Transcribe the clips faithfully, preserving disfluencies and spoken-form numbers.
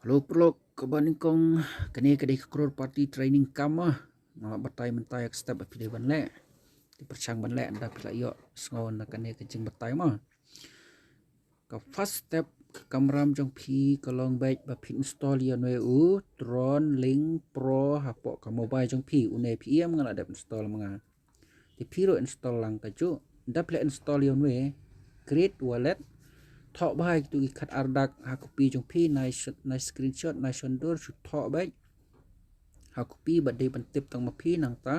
Hello paralok, kaba nyngkong, kane ka dei ka crorepati training camp ah. Nga la batai mynta ïa ka step ba phi dei ban leh. Te pyrshang ban leh ynda phi la ïohsngew na kane ka jingbatai mo. Ka first step, ka kamram jong phi ka long beit ba phin install ïa une u Tron Link Pro hapoh ka mobile jong phi. Une phi ïam nga la dep install ma nga. Te phi ruh install lang kajuh. Ynda phi la install ïa une, create wallet. Thoh bha ïa kitu ki khatar dak ha kopi jong phi, nai sh-, nai screenshot, nai shondur, shu thoh beit ha kopi bad dei ban tip tang ma phi. Nangta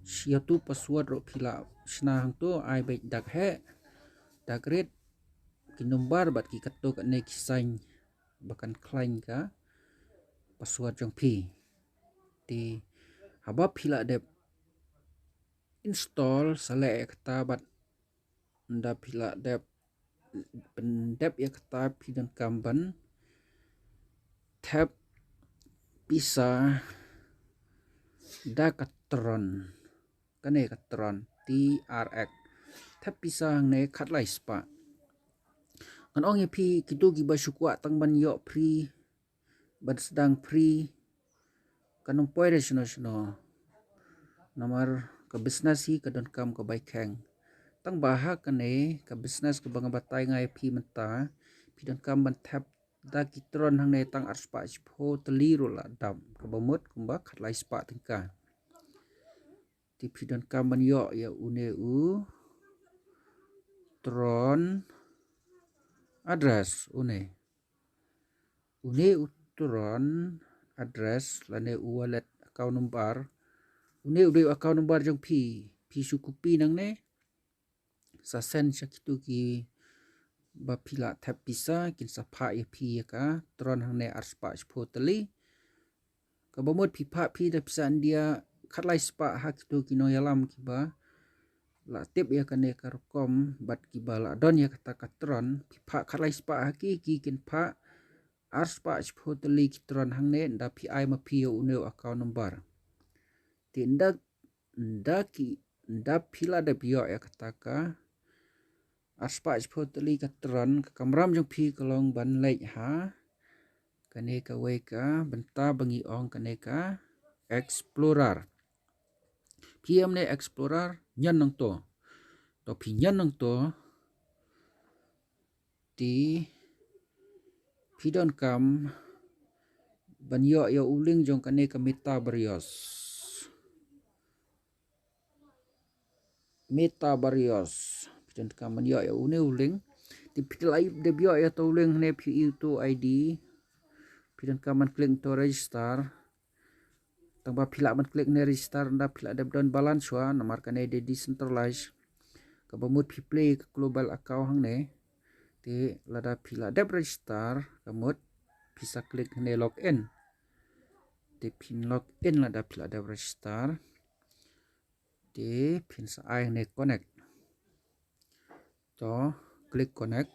shu ïa tu password ruh phi la shna hangtu, ai beit dak heh, dak rit, ki number bad ki katto katne ki sign ba kan khlaiñ ka password jong phi. Te haba phi la dep install, sa leh ïa kata bad ynda phi la dep pyndep ïa kata, phi donkam ban thep pisa da ka Tron. Kane ka Tron, T R X. Thep pisa hangne khatlai spah. Ngan ong ïa phi, kitu kiba shu kwah tang ban ïoh free, ban sdang free, kan ym poi re shano shano. Namar ka business hi ka donkam ka bai kheng. Tang ba ha kane ka business kaba nga batai nga ïa phi mynta, phi donkam ban thep da ki Tron hangne tang arspah shiphew tylli ruh la dap, kaba mut kumba khatlai spah tyngka. Te phi donkam ban ïoh ïa une u Tron address, une. Une u Tron address lane u wallet account number. Une u dei u account number jong phi. Phi shu copy nangne, sa send sha kitu kiba phi la thep pisa, kin sa phah ïa phi ïa ka Tron hangne arspah shiphew tylli. Kaba mut phi phah phi da pisa India khatlai spah ha kitu ki nongïalam kiba la tip ïa kane ka rukom bad kiba la don ïa kata ka Tron. Phi phah khatlai spah ha ki, ki kin phah arspah shiphew tylli ki Tron hangne ynda phi ai ma phi ïa une u account number. Te ynda, ynda ki, ynda phi la dep ïoh ïa kata ka arspah shiphew tylli ka Tron, ka kamram jong phi ka long ban leit ha kane kawei ka bynta ba ngi ong kane ka Explorer. Phi ïam ne Explorer, ñion nangto. To phi ñion nangto, te phi donkam ban ïoh ïa u link jong kane ka Meta Barrios. Meta Barrios. Phi donkam ban ïoh ïa une u link. Te phi la dep ïoh ïa uto u link ne phi ïoh uto u I D, phi donkam ban click uto register. Tang ba phi lah ban click ne register ynda phi la dep don balance shuwa, namar kane dei decentralized. Kaba mut phi plie ka global account hangne. Te lada phi la dep register, ka mut phi sa click ne login. Te phin login lada phi la dep register. Te phin sa ai ne connect. To, click connect.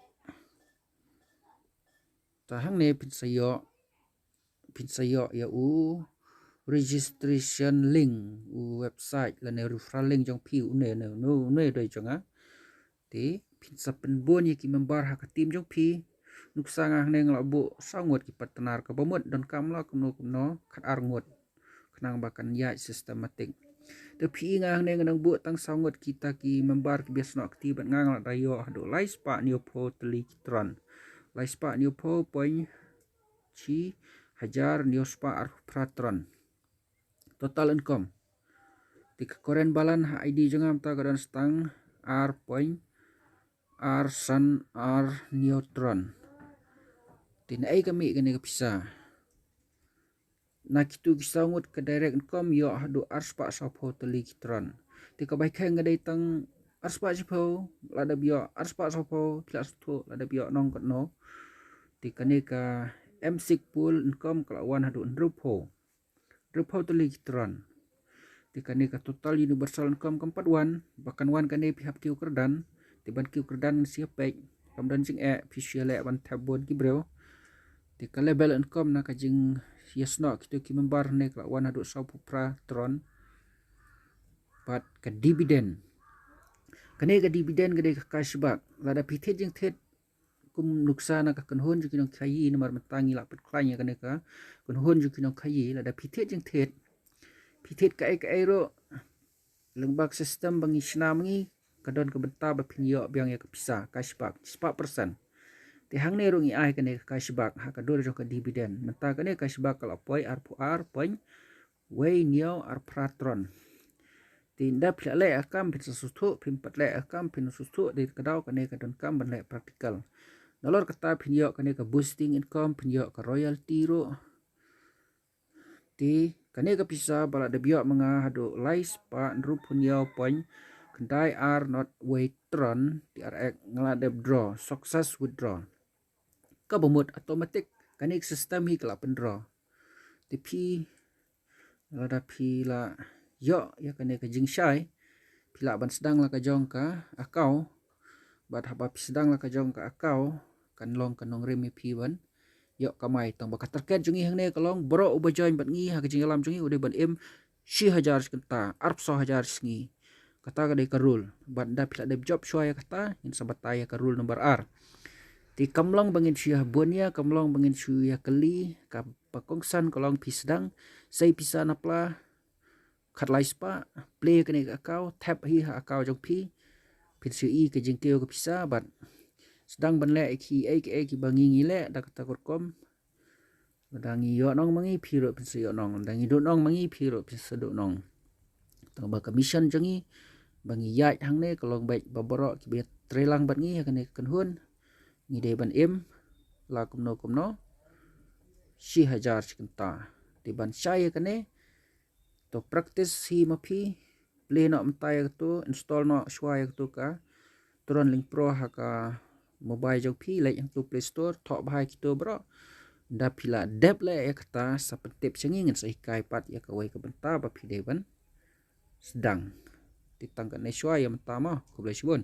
Ta hangne phin sa ïoh, phin sa ïoh ïa u registration link, u website lane referral link jong phi, une, une, une, une dei jong nga. Te phin sa pynbun ïa ki member ha ka team jong phi. Nuksa nga hangne nga la buh saw ngut ki partner, kaba mut donkam la kumno kumno khatar ngut, khnang ba kan ïaid systematic. Te phi i nga hangne nga dang buh tang saw ngut kita ki member kiba ïasnoh kti bad nga, nga la da ïoh haduh lai spah hynñiewphew tylli ki Tron. Lai spah hynñiewphew point shi hajar hynñiew spah arphew phra Tron. Total income. Te ka current balance ha I D jong nga mynta ka don sa tang ar point ar san ar hynñiew Tron. Te naei ka mih kane ka pisa? Na kitu ki saw ngut ka direct income ïoh haduh arspah sawphew tylli ki Tron. Te ka bai kheng ka dei tang arspah shiphew, la dep ïoh arspah sawphew, phi lah sngewthuh la dep ïoh nongkatno. Te kane ka M six pool income ka la wan haduh hynriewphew, hynriewphew tylli ki Tron. Te kane ka total universal income kam pat wan, ba kan wan kane phi hap kiew kyrdan. Te ban kiew kyrdan ngan sa ïa peit, kam don jingeh, phi shu ïaleh ban thep bun ki briew. Te ka level income na ka jingïasnoh kito ki member ne ka la wan haduh sawphew phra Tron. Bad ka dividend. Kane ka dividend ka dei ka cashback. Lada phi thied jingthied kum nuksa na ka kynhun jong ki nongkhaii, namar mynta ngi la pynkhlaiñ ïa kane ka kynhun jong ki nongkhaii. Lada phi thied jingthied, phi thied kaei kaei ruh, lyngba ka system ba ngi shna ma ngi, ka don ka bynta ba phin ïoh biang ïa ka pisa cashback spah percent. Te hangne ruh ngi ai kane ka cashback ha ka dur jong ka dividend. Mynta kane ka cashback ka la poi arphew ar point wei hynñiew arphew phra tron. Te ynda phi la leh ïa ka kam phin sa sngewthuh, phim pat leh ïa ka kam phin sngewthuh, dei ka daw kane ka donkam ban leh practical. Nalor kata phin ïoh kane ka boosting income, phin ïoh ka royalty ruh. Te kane ka pisa ba la dep ïoh ma nga haduh lai spah hynriewphew hynñiew point khyndai ar not wei tron, te ar ek nga la dep draw, success withdraw. Kaba mut automatic, kane ka system hi ka la pyndraw. Te phi, lada phi la ïoh ïa kane ka jingshai, phi lah ban sdang la ka jong ka account. Bad haba phi sdang la ka jong ka account, kan long ka nongrim ïa phi ban ïoh kamai. Tang ba ka target jong ngi hangne ka long baroh uba join bad ngi ha ka jingïalam jong ngi u dei ban im shi hajar shi kynta, arphew saw hajar shi sngi. Kata ka dei ka rule. Bad ynda phi la dep jop shuwa ïa kata, ngin sa batai ïa ka rule number ar. Te kam long ba ngin shu ïa bun ïa, kam long ba ngin shu ïa kylli, kaba kongsan ka long phi sdang sei pisa na pla, khatlai spah, plie kane ka account, thep hi ha account jong phi. Phin shu i ka jingkiew ka pisa, bad sdang ban leh ïa kiei kiei kiba ngi ngi leh da kata ka rukom. Lada ngi ïoh nong ma ngi, phi ruh phin sa ïoh nong. Lada ngi duh nong ma ngi, phi ruh phin sa duh nong. Tang ba ka mission jong ngi ba ngi ïaid hangne ka long beit ba baroh kiba ïatreilang bad ngi ha kane ka kynhun, ngi dei ban im la kumno kumno shi hajar shi kynta. Te ban shai ïa kane, to practice hi ma phi, plie noh mynta ïa katu, install noh shuwa ïa katu ka Tron Link Pro ha ka mobile jong phi, leit hangtu Play Store, thoh bha ïa kitu baroh. Ynda phi la dep leh ïa kata, sa pyntip sha ngi, ngin sa hikai pat ïa kawei ka bynta ba phi dei ban sdang. Te tang kane shuwa ïa mynta mo, khublei shibun.